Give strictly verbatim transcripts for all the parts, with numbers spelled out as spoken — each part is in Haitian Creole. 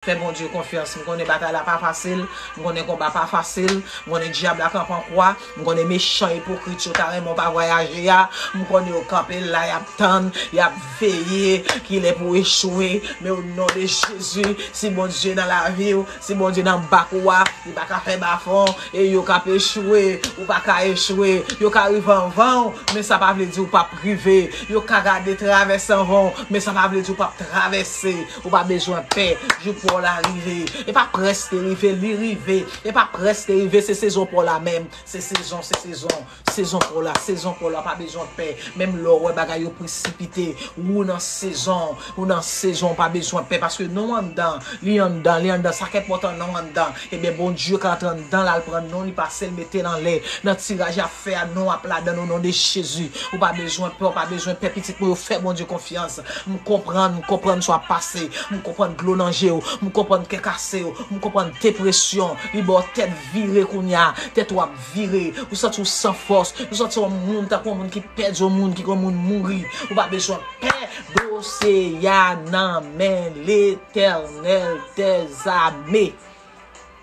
Fè Bondye konfyans. M konnen batay la pa fasil. M konnen konba pa fasil. M konnen dyab la kanpe an kwa. M konnen mechan ipokrit yo ta renmen w pa vwayaje a. M konnen yo kanpe la, y ap tann, y ap veye kilè pou w echwe. Men o non de Jezi, si Bondye nan lavi w, si Bondye nan bak ou a, li pa ka fè bafon. E yo k ap echwe, ou pa ka echwe. Yo ka rive anvan w, men sa pa vle di ou p ap rive. Yo ka gade travèse anvan w, men sa pa vle di ou p ap travèse. Ou pa bezwen pè. Jou pa w la rive. E pa prèske rive, li rive. E pa prèske rive, se sezon pa w la menm. Se sezon, se sezon. Sezon pa w la, sezon pa w la, pa bezwen pè. Menm lè w wè bagay yo presipite, ou nan sezon, ou nan sezon, ou pa bezwen pè, paske non w anndan, li anndan, li anndan, sa k enpòtan non w anndan. Ebyen, Bondye ka antre anndan l, al pran non li, pase l, mete l anlè. Nan tiraj y ap fè a, non w ap ladan l, o non de Jezi. Ou pa bezwen pè, ou pa bezwen pè, pitit mwen yo, fè Bondye konfyans. M konprann, m konprann sa w ap pase. M konprann dlo nan je w. M konprann kè kase w. M konprann depresyon. Li ba w tèt vire kounye a. Tèt w ap vire. Ou santi w san fòs. Ou santi w yon moun tankou yon moun ki pèdi yon moun, ki yon moun mouri. Ou pa bezwen pè. Dosye a nan men Letènèl dèzame.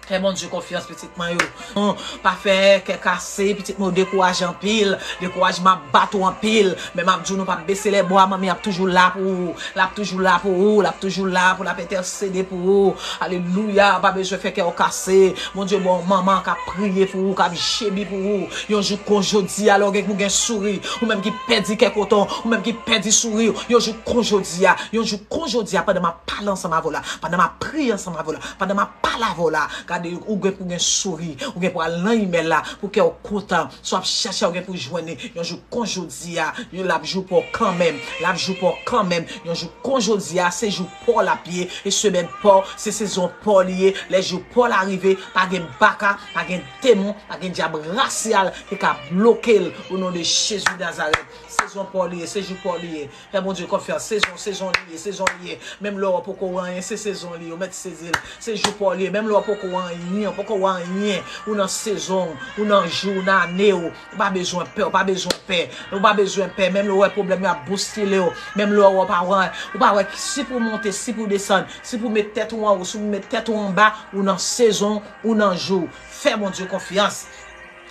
Fè Bondye konfyans, pitit mwen yo. Non, pa fè kè kase, pitit mwen yo dekouraje anpil. Dekourajman ap bat ou anpil. Men m ap di w, nou p ap bese lè bwa, manmi ap toujou la pou ou. L ap toujou la pou ou. L ap toujou la pou l ap entèsede pou ou. Alelouya, pa bezwen fè kè w kase. Bondye ba w manman k ap priye pou ou, k ap jemi pou ou. Yon jou kon jodi a, lè w gen pou gen souri. Ou menm ki pèdi kè koton, ou menm ki pèdi souri. Yon jou kon jodi a, yon jou kon jodi a, pandan m ap pale ansanm avè w la, pandan m ap priye ansanm avè w la, pandan m ap pale avè w la, gade, ou gen pou gen souri, ou gen pou al nan imèl la, pou kè w kontan, sa w ap chache a, ou gen pou jwenn li, yon jou kon jodi a, l ap jou pa w kanmenm, l ap jou pa w kanmenm, yon jou kon jodi a, se jou pa w l ap ye, e semèn pa w, se sezon pa w li ye, lè jou pa w la rive, pa gen baka, pa gen demon, pa gen dyab rasyal ki ka bloke l, o non de Jezi Nazarèt, sezon pa w li ye, se jou pa w li ye. Fè Bondye konfyans. Sezon, sezon li ye, sezon li ye. Menm lè w poko wè anyen, se sezon li ye. Ou mèt sezi l. Se jou pa w li ye. Menm lè w poko wè anyen, poko wè anyen. Ou nan sezon, ou nan jou, ou nan ane w. Ou pa bezwen pè, ou pa bezwen pè. Ou pa bezwen pè. Menm lè w wè pwoblèm yo ap bouskile w. Menm lè w pa wè, ou pa wè si pou w monte, si pou w desann, si pou w met tèt ou anwo, si pou w met tèt ou anba, ou nan sezon, ou nan jou. Fè Bondye konfyans.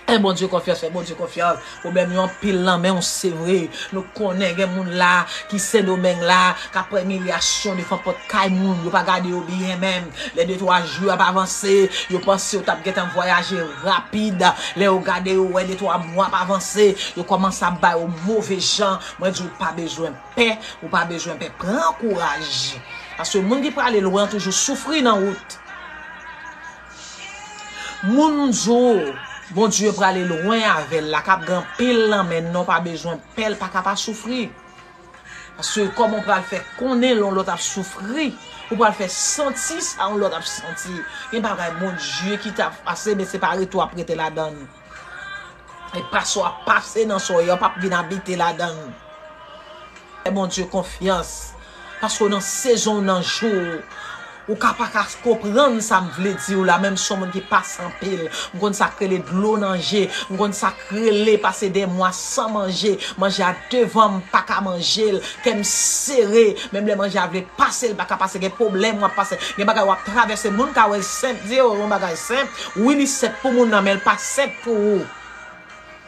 Fè Bondye konfyans, fè Bondye konfyans. Pwoblèm yo anpil nan men w, se vre. Nou konnen gen moun la ki Sendomeng la, k ap pran imilyasyon devan pòt kay moun. Yo pa gade yo byen menm. Lè de twa jou ap avanse, yo panse yo t ap gentan vwayaje rapid. Lè yo gade, yo wè de twa mwa ap avanse, yo kòmanse ap ba yo move jan. Mwen di w pa bezwen pè, ou pa bezwen pè. Pran kouraj. Paske moun ki prale lwen an toujou soufri nan wout. Moun m di w, Bondye prale lwen avè l la, k ap gen anpil nan men n, non pa bezwen pè, l pa ka pa soufri. Paske kòman w pral fè konnen lè yon lòt ap soufri, ou pral fè santi sa yon lòt ap santi. Gen bagay Bondye ki t ap pase, men se pa rete w ap rete ladan l. E pa sa w ap pase nan sa w ye a, w p ap vin abite ladan l. Fè Bondye konfyans. Paske w nan sezon w, nan jou w. Ou ka pa ka konprann sa m vle di w la, men m se yon moun ki pase anpil. M konn sa k rele dlo nan je. M konn sa k rele pase de mwa san manje. Manje a devan m, m pa ka manje l. Kè m sere. Menm lè manje a vle pase, l pa ka pase. Gen pwoblèm w ap pase. Gen bagay w ap travèse. Moun ka wè l senp. Di yo yon bagay senp. Wi, li senp pou moun nan, men l pa senp pou ou.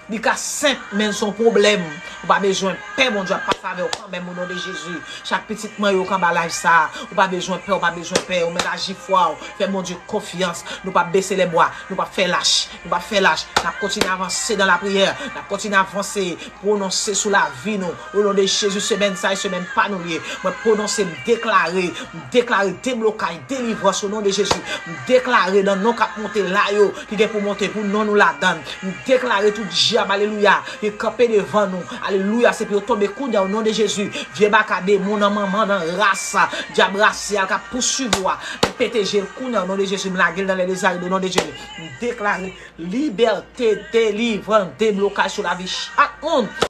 Li ka senp, men l se yon pwoblèm. Ou pa bezwen pè, Bondye ap pase avè w kanmenm, o non de Jezi. Chak pitit mwen yo k anba live sa a, ou pa bezwen pè, ou pa bezwen pè, ou mèt aji fwa w, fè Bondye konfyans. Nou p ap bese lè bwa, nou p ap fè lach, nou p ap fè lach. N ap kontinye avanse nan lapriyè, n ap kontinye avanse, pwononse sou lavi nou. O non de Jezi, semèn sa a, semèn pa nou l ye. Mwen pwononse, m deklare, m deklare deblokay, delivrans o non de Jezi. M deklare nan non k ap monte la yo, ki gen pou monte pou non nou ladan l. M deklare tout dyab, alelouya, ki kanpe devan nou. Alelouya, se pou yo tonbe kounye a o non de Jezi. Vye baka demon nan manman nan ras, dyab rasyal k ap pousuiv ou a. M pete je l kounye a o non de Jezi. M lage l nan lè dezare o non de Jezi. M deklare libète, delivrans, deblokaj sou lavi chak moun.